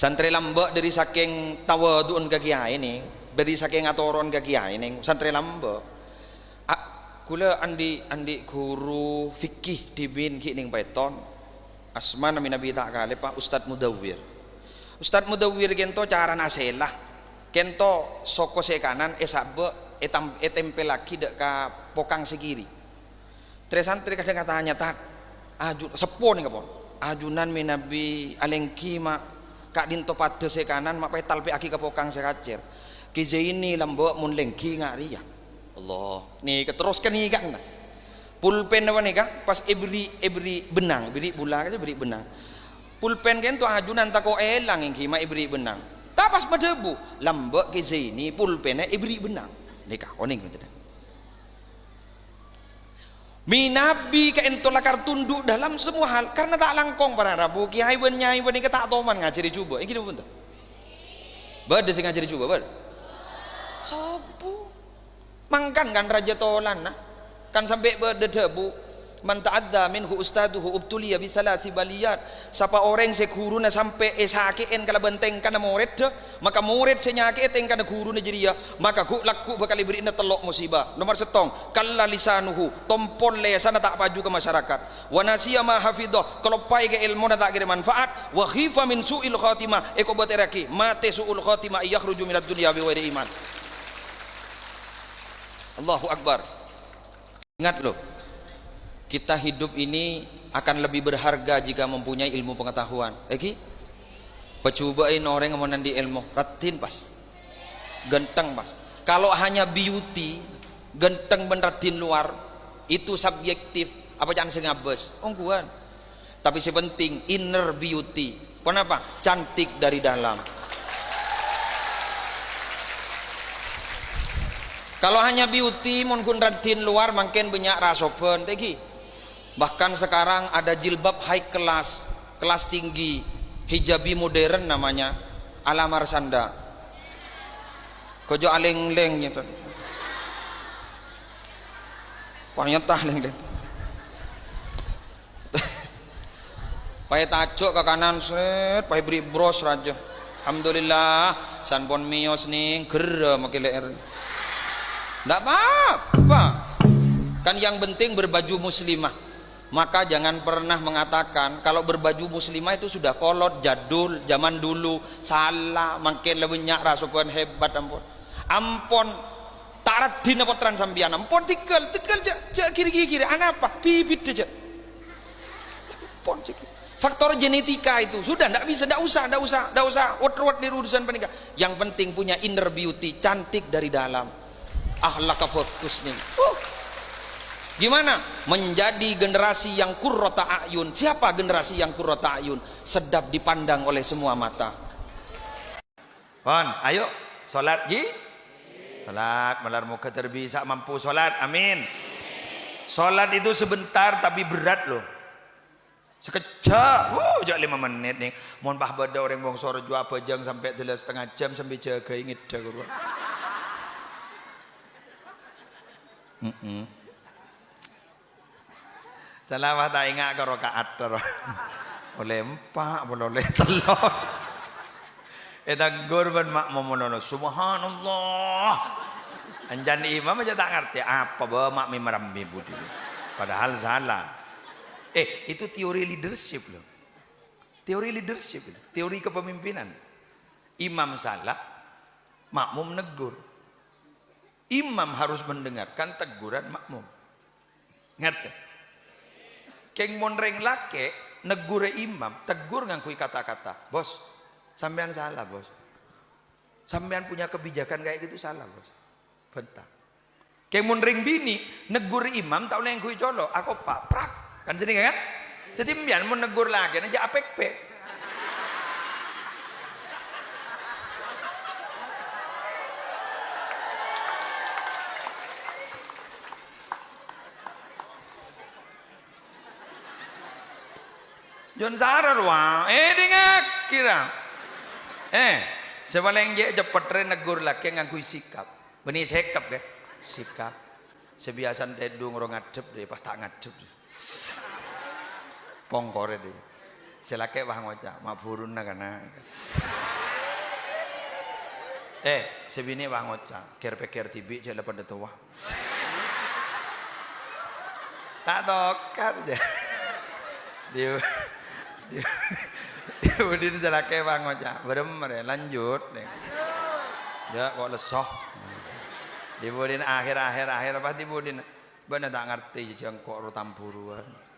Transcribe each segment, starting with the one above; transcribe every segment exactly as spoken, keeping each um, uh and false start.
Santrè lambâ' dhâri sakèng tawadhu'en ka kèyaè, nèng. Dhâri sakèng atoro'en ka kèyaè, nèng. Santrè lambâ'. A-, kaulâ andi', andi' ghuru fikih dhibi' ghi' nèng Paiton. Asmana mènabi ta' kalèp, Pak Ustadz Mudawwir. Ustadz Mudawwir kènto carana sèla. Kènto soko sè kanan èsabâ', ètam-, ètèmpèllaghi dhâ' ka pokang sè kiri. Trè-santrè kadhâng atanya, "Tad, aju-," seppo nèng, pon. "Ajunan mènabi alèngghi ma' ka'dinto padâ sè kanan ma' pètalpè'aghi ka pokang sè kacèr. Kè Zaini lambâ' mon lèngghi nga' rèya." Allah. Nèka terros kènèka. Pulpen panèka pas èberri', èberri' bennang, èberri' bula, èberri' bennang. Pulpen kènto ajunan tako' èlang èngghi ma' èberri' bennang. Ta' pas madhâbu, lambâ' Kè Zaini pulpenna èberri' bennang. Nèka onèng, bhunten. Mènabi ka'dinto lakar tunduk dalam semua hal, karena ta' langkong para rabu, kèyaè bân nyai panèka ta' toman ngajhâri jhubâ'. Èngghi napa bhunten? Bâdâ sè ngajhâri jhubâ', bâdâ? Sobbhu. Mangkana kan rajâ tolanna, kan sampè' bâdâ dhâbu, "Man ta'adza minhu ustadzuhu ubtuliya bi tsalatsi baliyat." Sapa orèng sè ghuruna sampè' èsakè'è kalabân tèngkana morèdda, maka morèd sè nyakè'è tèngkana ghuruna jârèya, maka ghu', lagghu' bhâkal èberri'ana tello' musibâ. Nomor sèttong, kalla lisanuhu, tompol lèsanna ta' paju ka masyarakat. Wa nasiya ma hafidha, kaloppaè ka èlmona ta' kèra manfaat. Wa khifa min su'il khatimah, èkobâtèrraghi matè su'ul khatimah, yakhruju minad dunya bi ghairi iman. Allahu Akbar. Ingat loh, kita hidup ini akan lebih berharga jika mempunyai ilmu pengetahuan. Èngghi? Pajhubâ'in orèng mon andi' èlmo, raddhin pas. Ganteng pas. Kalau hanya beauty, ganteng bân raddhin luar, itu subjektif. Apa ca'na sè ngabâs? Ongghuwân. Tapi sè penting inner beauty. Ponapa? Cantik dari dalam. Kalau hanya beauty, mon ghun raddhin luar, mangkèn bânnya' rasobhân, ta' èngghi. Bahkan sekarang ada jilbab high class, kelas tinggi, hijabi modern namanya, ala Marshanda. Kojo alèng-lèng gitu. Ternyata alèng-lèng. Paè tajhuk ka kanan, sret, paè berri' bros rajâ. Alhamdulillah, san pon mèyos nèng, gerrâ makè lè'èr. Ndak apa-apa. Kan yang penting berbaju muslimah. Maka jangan pernah mengatakan kalau berbaju muslimah itu sudah kolot, jadul, zaman dulu, salah, mangkèn la bânnya' rasobhân hebat, ampon. Ampon. Ta' raddhinna pottrana sampèyan. Ampon, tèghâl, tèghâl, jhâ', jhâ' ghir-ghighir. Anapa? Bibidda, jhâ'. Ampon, jhâ'. Faktor genetika itu. Sudah, ndak bisa, ndak usah, ndak usah, ndak usah wet-wet di urusan panèka. Yang penting punya inner beauty, cantik dari dalam. Akhlaknya bagus nih. Uh. Gimana? Menjadi generasi yang qurrata a'yun. Siapa generasi yang qurrata a'yun? Sedap dipandang oleh semua mata. Pon, ayo, sholat, ghi? Sholat, malar moga terbisa mampu sholat, amin. Sholat itu sebentar tapi berat loh. Sekejjhâ', wuh, jhâ' lèma mennit nèng. Mon pas bâdâ orèng Wongsorejo abhâjâng sampè' dâlâ satengnga jam sampè' jâgâi ngèdhâ, ghuru. Mm-mm. Sala pas ta' enga' ka raka'at terro. Ollè empa', polè ollè tello'. Ètagghur bân makmum ngono, "Subhanallah." Ancan imam aja ta' ngartè, apa bâ' ma' mè-marammè budi. Padahal salah. Eh, itu teori leadership loh. Teori leadership itu, teori kepemimpinan. Imam salah, makmum neggur. Imam harus mendengarkan teguran makmum. Ngerti? Kèng mon rèng lakè' neggurè imam, teggur ngangghuy kata-kata, "Bos, sampèyan salah, Bos. Sampèyan punya kebijakan kayak gitu salah, Bos." Bhânta. Kèng mon rèng binè' neggur imam ta' ollè ngangghuy colo', akopa', prak. Kan sènèng kan? Dhâddhi sampèyan mon neggur lakèna jhâ' apèk-pèk. Jon sara rowa, eh, dingngaghi ra. Eh, sè palèng jhâ' ceppet rè neggur lakè ngangghuy sikap. Bânnè sikap, ghi? Sikap. Sè biyasana tèdung ro ngadhep, dhi, pas ta' ngadhep, dhi. Pongkorè, dhi. Sè lakè' pas ngoca', "Ma' buruna kana'." Eh, sè binè' pas ngoca', "Kèr-pèkkèr dhibi' jhâ' la padâ towa." Ta' tokar, jâ. Di, di, di budina sè lakè' pas ngoca', "Bârâmma rè, lanjut, nèng." Jâ, kok lesso. Di budina akhèr, akhèr, akhèr, pas di budina, "Bâ'na ta' ngartè, jâ, engko' ro tamburuwân."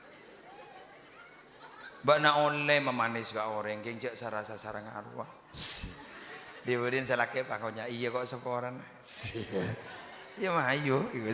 Bâ'na ollè mamanès ka orèng, kèng jâ' sa-rasa sareng arowa. Di budina sè lakè' pas ngoca', "Iyâ kok saporana." Iyâ mayu, iku.